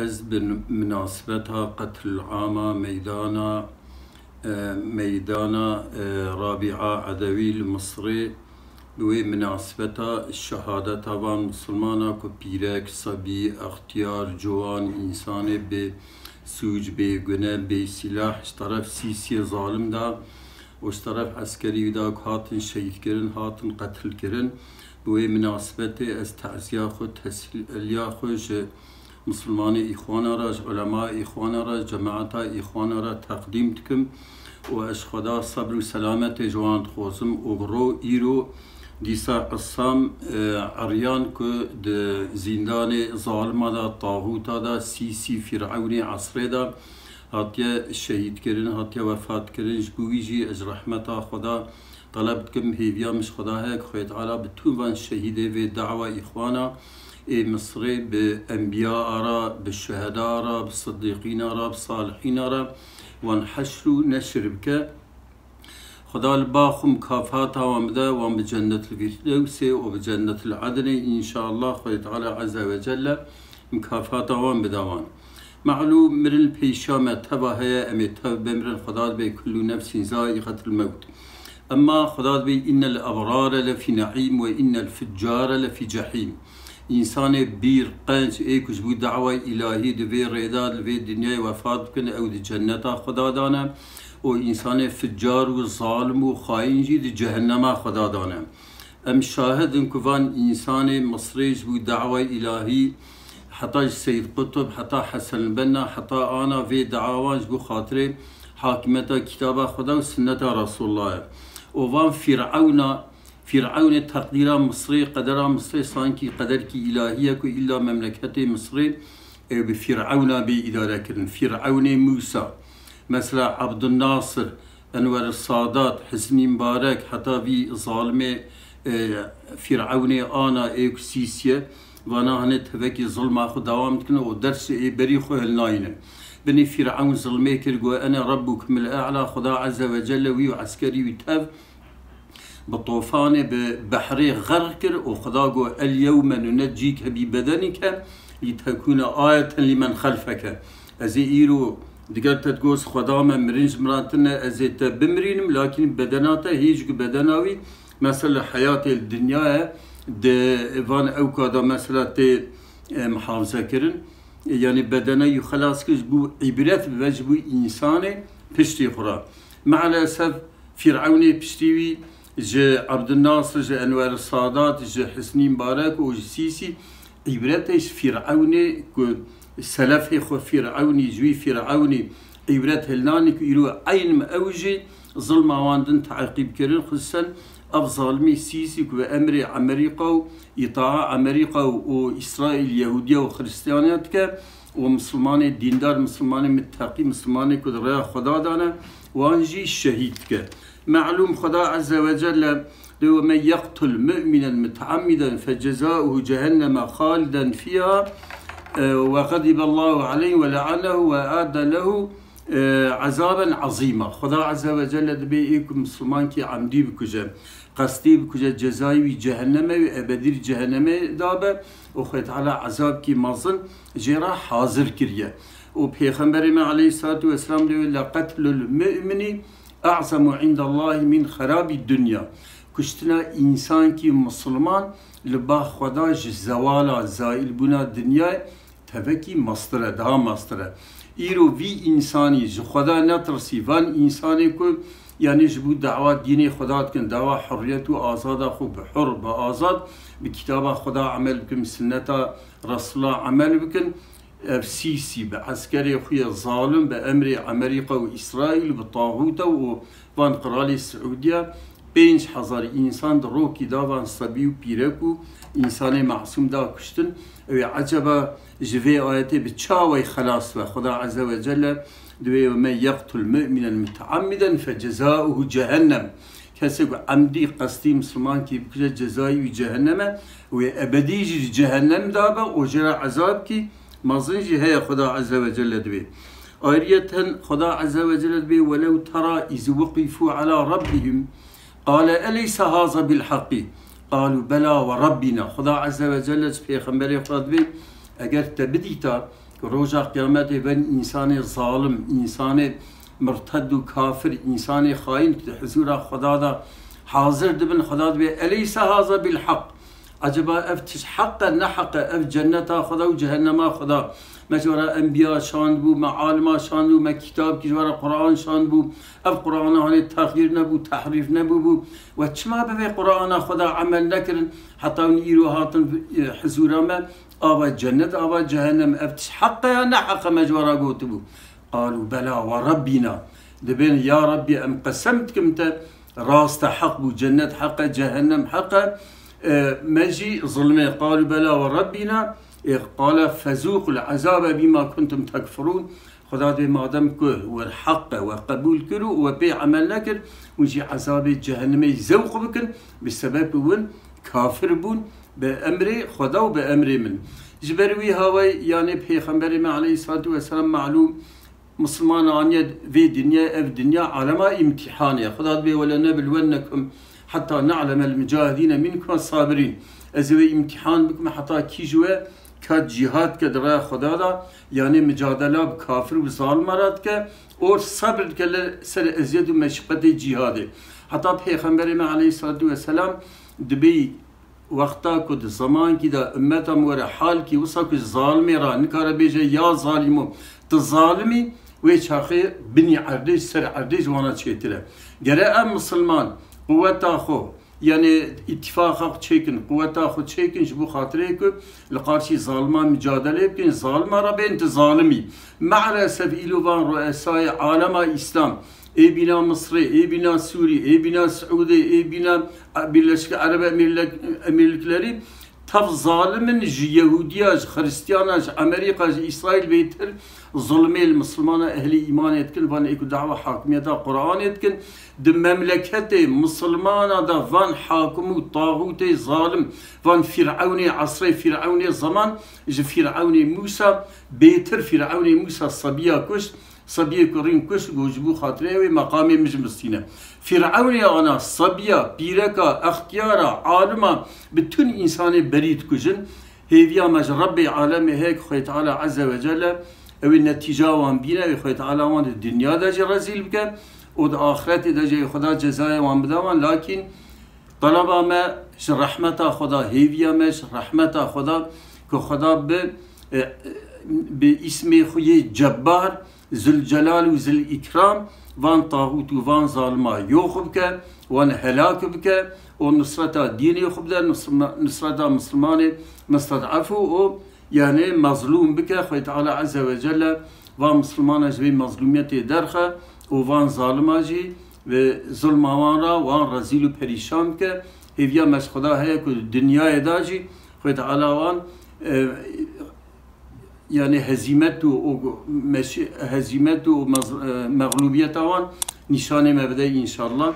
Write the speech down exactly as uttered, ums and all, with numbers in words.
Ez bi minasebeta qetlama meydana, e, meydana, e, Rabîa Edewî li Misrê, bi wê minasebeta şehadeta van misilmana ku pîrek, sebî, extiyar, ciwan, însanê bê sûc, bê gune, bê sîlah, ji teref Sîsiyê zalim da û ji teref eskerî wî da ku hatin şehîdkirin, hatin qetilkirin. Bi wê minasebetê ez teziya xwe, tesîliya xwe ji misilmanê îxwana re, ji ulema îxwana re, ji cemaeta îxwana re teqdîm dikim û ez ji Xweda sebr û selametê ji wan dixwazim û ro îro dîsa Issam, e, Eryan ku di zîndanê zalima de, taxûta de, Sîsî, Fîrewnê esrê de hatiye şehîdkirin, hatiye wefatkirin. Ji bo wî jî ez ji rehmeta Xweda teleb dikim, hêviya min ji Xweda heye ku Xwedê Teala bi tûn van şehîdê vê dawa îxwana ê Misrê bi enbiya ara, bi şuheda ara, bi sidîqîn ara, bi salihîn ara wan heşr û neşr bike. Xweda li ba xwe mukafata wan bide, wan bi Cennetil Firdewsê û bi Cennetil Ednê, înşallah Xwedê Teala Azze ve Celle mukafata wan bide wan. Malûm, mirin li pêşiya me teva heye, em ê tev bimirin, Xweda dibê kullu nefsîn zaiqetul mewt. Emma Xweda dibê innel ebrare lefî neîm ve innel fuccare lefî cehîm. Însanê bîr, qenc, ê ku ji bo dawayê îlahî di vê rêda, di vê dinyayê wefat bikin, ew di cenneta Xweda de ne û însanê ficar û zalim û xayîn jî di cehennema Xweda de ne. Em şahid in ku van însanê Misrê ji bo dawayê îlahî, heta ji Seyyid Qutb, heta Hesen Benna, heta ana vê dawan ji bo xatirê hakimiyeta kitaba Xweda û sunneta Resûlullahê. Û van Fîrewna, Fîrewnê teqdîra Misrê, qedera Misrê sankî qederkî îlahî ye ku îlla memleketê Misrê ew bi Fîrewna bê îdare kirin. Fîrewnê Mûsa, mesela Ebdulnasir, Enwer Sadat, Hisnî Mubarek, heta vî zalimê, e, Fîrewnê ana ê ku Sîsî ye, vana hene tevekî zilma xwe dewam dikin û dersê ê berî xwe hilnayînin. Binê Fîrewn zilmê kir, got, "Ene Rebbukumul E'la", Xweda Azze ve Celle wî û eskerî wî tev bi tofanê, bi behrê xerq kir û Xweda got, "El yewme nuneccîke bi bedenike litekûne ayeten limen xelfeke." Ez ê îro diger te digot, Xweda me, mirin ji min re tune, ez ê te bimirînim, lakîn bedena te hê ji ku bedena wî, mesela heyatê li dinya ye, di van ewka de mesela tê, e, muhafaze kirin. Yanî bedena wî xelas kir, ji bo îbret bibe ji bo însanê piştî xwe re. Mealesef Fîrewnê piştî wî ji Ebdulnasir, ji Enwer Sadat, ji Hisnî Mubarek û ji Sîsî îbretê ji Fîrewnê ku selefê xwe Fîrewnî, ji wî Fîrewnî îbret hilnanî ku îro eyn ew jî zilma wan din teqîb kirin, xusûsen ev zalimî Sîsî ku bi emrê Emerîka û îtaa Emerîka û, û Îsraîl, Yehûdiya û Xiristiyaniya dike û misilmanê dîndar, misilmanê mitteqî, misilmanê ku di rêya Xweda de ne, wan jî şehîd dike. Malûm Xweda Azze ve Celle dê, "Ve men yeqtul mu'minen muteammiden fe cezauhu cehenneme haliden fiha, e, ve xadiballahu aleyh ve le'anehu ve adde lehu, e, azaben azîma." Xweda Azze ve Celle dibê ê ku misilmankî emdî bikuje, qestî bikuje, cezayê wî cehenneme wî ebedî li cehenneme dabe û Xwedê Teala ezabkî mezin jê re hazir kiriye. Û Pêxemberê me aleyhissalatu vesselam dê, "Le qetlul mu'mini a'zemu indallahi min xerabî dunya." Kuştina însankî misilman li ba Xweda ji zewala, zaîlbûna dinyayê tevekî mestir e, daha mestir e. Îro vî însanî ji Xweda netirsî, van însanê ku, yanî ji bo dawa dînê Xweda dikin, dawa hurriyet û azada xwe bi hur, bi azad, bi kitaba Xweda emel bikin, bi sunneta Resulullah emel bikin, ev Sîsî bi eskerê xwe yê zalim, bi emrê Emerîka û Îsraîl, bi taxûta û van qiralê Siûdiya pênc hezar însan di rokî da van sebî û pîrek û însanê masûm da kuştin. Ew ê eceba ji vê ayetê bi çawê xelas be? Xweda Azze ve Celle dibê, "Ve men yeqtul mu'minen muteammiden fe cezauhu cehennem." Kesê ku emdî qestî mislimankî bikuje, cezayê wî cehennem e û wê ebedî jî li cehennem de be û jê re ezabkî mezin jî heye, Xweda Azze ve Celle dibê. Ayriyeten Xweda Azze ve Celle dibê, "Welew tera iz wuqifû ala rabbihim, qale eleyse haza bil haqqi, qalu bela ve rabbina." Xweda Azze ve Celle ji Pêxemberê xwe dibê, Eger te bidîta ku roja qiyametê bên însanê zalim, însanê murted û kafir, însanê xayîn di hizûra Xweda de hazir dibin, Xweda dibê, "Eleyse haza bil heq?" Eceba ev tişt heq e, ne heq e? Ev cenneta Xweda û cehennema Xweda. Me ji we re enbiya şandibû, me alima şandibû, me kitabkî ji we re Quran şandibû. Ev Qurana hanê texyîr nebû, tehrîf nebûbû. We çima bi vê Qurana Xweda emel nekirin? Heta hûn îro hatin, e, hizûra me, ava cennet, ava cehennem, ev tişt heq e ya ne heq e me ji we re gotibû? Qalû bela we Rebbîna. Dibên, ya Rebbî, em qesem dikim te, rast e, heq bû, cennet heq e, cehennem heq e, e, me jî zilmê. Qalû bela we Rebbîna, e, qale fezûqul ezabe bîma kuntum tekfirûn. Xweda dê madem ku wir heq e, we qebûl kir û we pê emel nekir, hûn jî ezabê cehennemê zewq bikin, bi sebeb win kafir bûn bi emrê Xweda û bi emrê min. Ji ber wî hawayî, yanê Pêxemberê me aleyhissalatu vesselam malûm, Misilman aniye vê dinyayê, ev dinya alema îmtîhanê ye. Xweda dibê, "Wele nebluwennekum heta ne'lemel mucahidîne minkum sabirîn." Ez ê wê îmtîhan bikim heta kî ji we ka cîhad ke di raya Xweda de, yanê micadela bi kafir û zalima re dike, or sebir dike li ser eziyet û meşqetê cîhadê. Heta Pêxemberê me aleyhissalatu vesselam dibê, wexta ku di zemankî de ummeta min were halkî wisa ku ji zalimê re nikare bêje, "Ya zalîmo, tu zalim î", wê çaxê binî erdê ji ser erdê ji wana çêtir e. Gere em misilman quweta xwe, yanê îtîfaqa xwe çêkin, quweta xwe çêkin, ji bo xatirê ku li qarşî zalima micadelê bikin, zalima re bên, "Tu zalim î." Me'resef îlo van ruesayê alema Îslam, ê bîna Misrê, ê bîna Sûrî, ê bîna Siûdê, ê bîna Birleşik Arap Emirlik-, Emirlikleri, tev zalim in ji Yehûdiya, ji Xiristiyana, ji Amerîka, ji Îsraîl bêtir zulmê li misilmana ehlî îmanê dikin, van ê ku dawa hakimiyeta Quranê dikin. Di memleketê misilmana de van hakim û taxûtê zalim, van Fîrewnê esrê, Fîrewnê zeman, ji Fîrewnê Mûsa bêtir, Fîrewnê Mûsa sebiya kuşt, sebiyê ku rîn kuşt, got, "Ji bo xatirê ew ê meqamê min ji min stîne." Fîrewnê ana sebiya, pîreka, extiyara, alima, bi tun însanê berî dikujin. Hêviya me ji Rebbê alemê heye ku Xwedê Teala Azze ve Celle ew ê netîca wan bîne, ew ê Xwedê Teala wan di dinya de jî rezîl bike û di axretê de jî Xweda cezaya wan bida wan. Lakîn Taleba me ji rehmeta Xweda, hêviya me ji rehmeta Xweda, ku Xweda bi, e, bi îsmê xwe yê Cebbar, Zilcelal û Zilîkram, van taxût û van zalima yo xwe bike, wan helak bike û nusreta dînê xwe bide, nusma-, nusreta misilmanê misted'ef û, û yanê mezlûm bike. Xwedê Teala Azze ve Celle van misilmana ji vê mezlûmiyetê derxe û van zalima jî ve zulma wan re wan rezîl û perîşan bike. Hêviya me ji Xweda heye ku di dinyayê de jî Xwedê Teala wan, e, yanê hezîmet û, û meşî-, hezîmet û mez-, e, mexlûbiyeta wan nîşanê me bide înşallah.